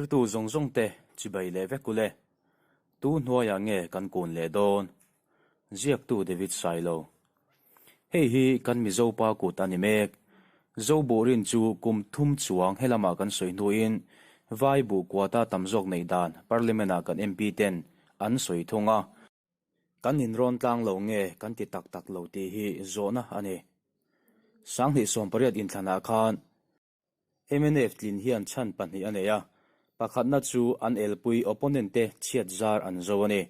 Thlirtu zawng zawng te chibai leh vek ule. Tu hnuaiah nge kan kun leh dawn? Ziaktu David Sailo. Hei hi kan Mizo pa kut a ni mek. Zoburin chu kum thum chuang helamah kan sawi hnuin Vai buh kuata tam zawk neih dan Parliament-ah kan MP ten an sawi thung a. Kan inrawn tlang lo nge kan ti tak tak lo tih hi zawhna a ni. 2018 inthlanah khan mnf tlin hian chhan pahnih a nei a, pakhatna chu an elpui opponent te chhiat zar an zo a ni.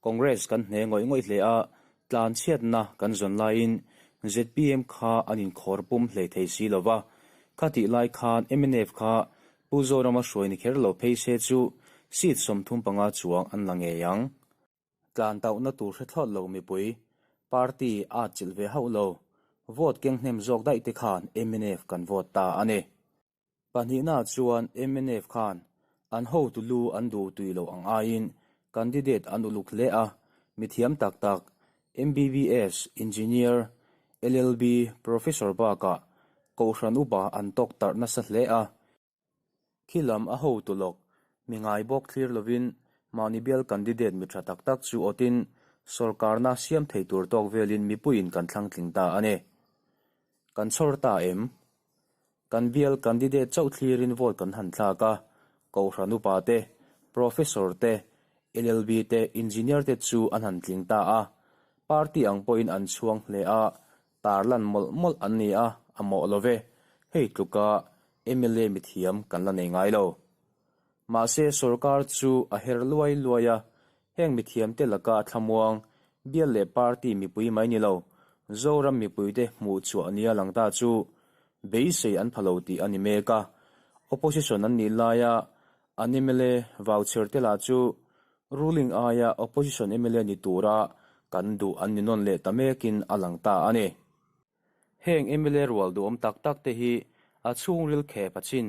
Congress kan hne ngawih ngawih hle a, tlan chhiatna kan zawn laiin zpm kha an inkhawr pum hlei thei si lo va, khatih lai khan mnf kha Pu Zorama hruai ni kher lo phei se chu seat 35 chuang an la ngei ang. Tlan tauhna tur hre thlawt lo mipui, party a atchilh ve hauh lo, vote keng hnem zawk daih te khan mnf kan vote ta a ni. Pahnihna chuan mnf khan an hotu lu an duh tui loh ang aiin candidate an uluk hle a, mithiam tak tak, MBBS, Engineer, LLB, Professor bakah Kohhran upa an tawk tarh nasa hle a. Khi lam a hotu lawk, mi ngai bawk thlir lovin mahni bial candidate mi tha tak tak chu awtin sawrkarna siam thei tur tawk velin mipuiin kan thlang tling ta a ni. Kan chhawr ta em? Kan bial candidate chauh thlirin vote kan han thlak a, Kohhran upa te, Professor te, LLB te, Engineer te chu an han tling ta a, party ang pawhin an chhuang hle a, Tarlan mawlh mawlh an ni a, a mawh lo ve. Hei tluka mla mithiam kan la nei ngai lo. Mahse sorkar chu a her luai luai a, heng mithiamte laka thlamuang, bial leh party mipui mai ni lo, Zoram mipuite hmuh chhuah nia lang ta chu beisei an pha lo tih a ni mek a. Opposition an nih laia an mla vauchher te lah chu Ruling aia opposition mla ni tura kan duh an ni nawn leh ta mekin a lang ta a ni. Heng mla rual duhawm tak tak te hi a chhungril khep a chin,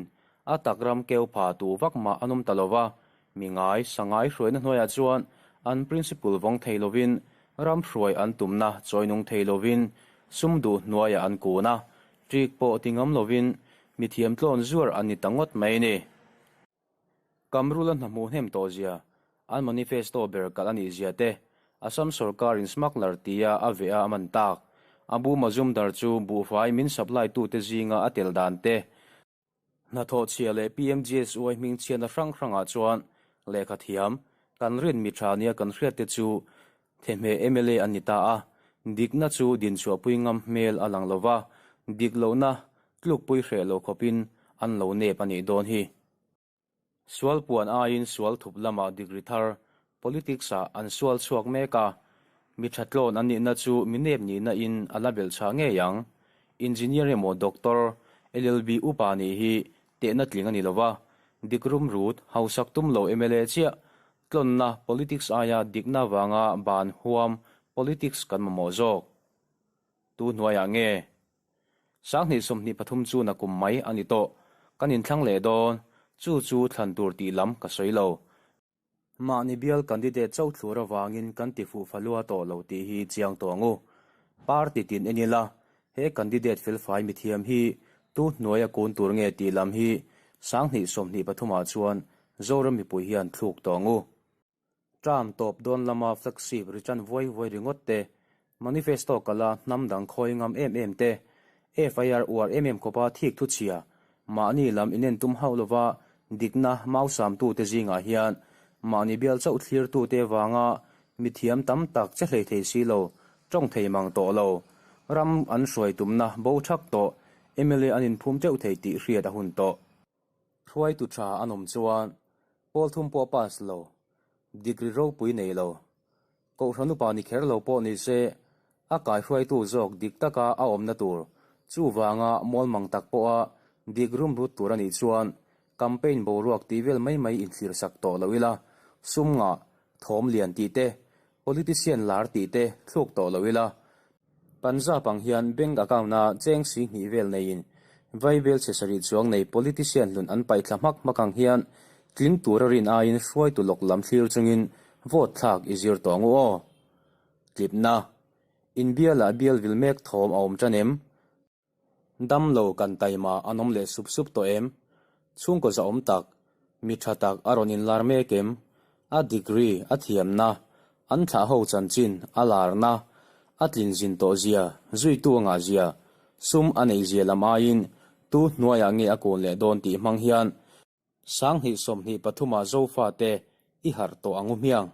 a tak ram keu pha tu vak mah an awm ta lo va, mi ngai, sangai hruaina hnuaiah chuan an principle vawng thei lovin ram hruai an tumna chawi nung thei lovin sum duh hnuaiah an kun a, ṭik pawh ti ngam lovin mithiam tlawn zuar an ni ta ngawt mai a ni. Kamrula hna hmuh hnem tawh zia, an manifesto ber kalh a nih zia te, Assam sorkarin smuggler tia a veh a a man tak, Abu Mazumdar chu buhfai min supply tute zinga a tel dan te, hnathawh chhia leh PMGSY hming chhiatna hrang hrangah chuan lehkha thiam, kan rin mi tha nia kan hriat te chu thehmeh mla an ni ta a, dikna chu dinchhuahpui ngam hmel a lang lova, dik lohna tlukpui hreh lo khawpin an lo nep a nih dawn hi. Sual puan aiin sual thup lamah degree thar politics-ah an sual chhuak mek a, mi tha tlawn an nihna chu mi nep nihna in a la belh chhah ngei ang. Engineer emaw Doctor, LLB upa nih hi tehna tling a ni lo va, dik rum rut, hausak tum lo mla chiah tlawnna politics aia dikna vanga ban huam politics kan mamawh zawk. Tu hnuaiah nge? 2023 chu nakum mai a ni tawh. Kan inthlang leh dawn. Chu chu thlan tur tih lam ka sawi lo. Mahni bial candidate chauh thlur avangin kan ti fuh falua tawh lo tih hi chiang tawh ang u. Party tin en ila, he candidate felfai mithiam hi tu hnuaia kun tur nge tih lam hi 2023 ah chuan Zoram mipui hian thluk tawh ang u. Term tawp dawn lama flagship return vuai vuai ringawt te, manifesto kala hnam dang khawi ngam em em te, FIR uar em em khawpa thik thu chhia, mahni lam inen tum hauh lova dikna mausamtu te zingah hian mahni bial chauh thlirtu te vanga mithiam tam tak che hlei thei si lo, tawng thei mang tawh lo, ram an hruai tumna bo thak tawh, mla an inphum teuh thei tih hriat a hun tawh. Hruaitu tha an awm chuan pawl thum pawh pass lo, degree ropui nei lo, Kohhran upa ni kher lo pawh ni se, a kaihruaitu zawk dik taka a awmna tur, chuvanga mualmang tak pawha dik rum rut tur a nih chuan campaign boruak tih vel mai mai inthlir sak tawh lo ila, sum ngah, thawm lian tih te, politician lar tih te thluk tawh lo ila, Punjab ang hian bank account-a cheng si hnih vel neiin vaibel chhe sarih chuang nei politician hlun an paih thla hmak hmak ang hian tling tura rin aiin hruaitu lawk lam thlir chungin vote thlak i zir tawh ang u aw. Tlipna, Inbialah bial vil mek thawm a awm tan em? Damlo kan taima an awm leh sup sup tawh em? Chhungkaw zahawm tak. Mi tha tak a rawn inlar mek em? A degree, a thiamna, an thlah ho chanchin, a larna, a tlin zin tawh zia, zuitu a ngah zia, sum a neih zia lam aiin tu hnuaiah nge a kun leh dawn tih hmang hian 2023 ah Zofate i harh tawh ang u hmiang.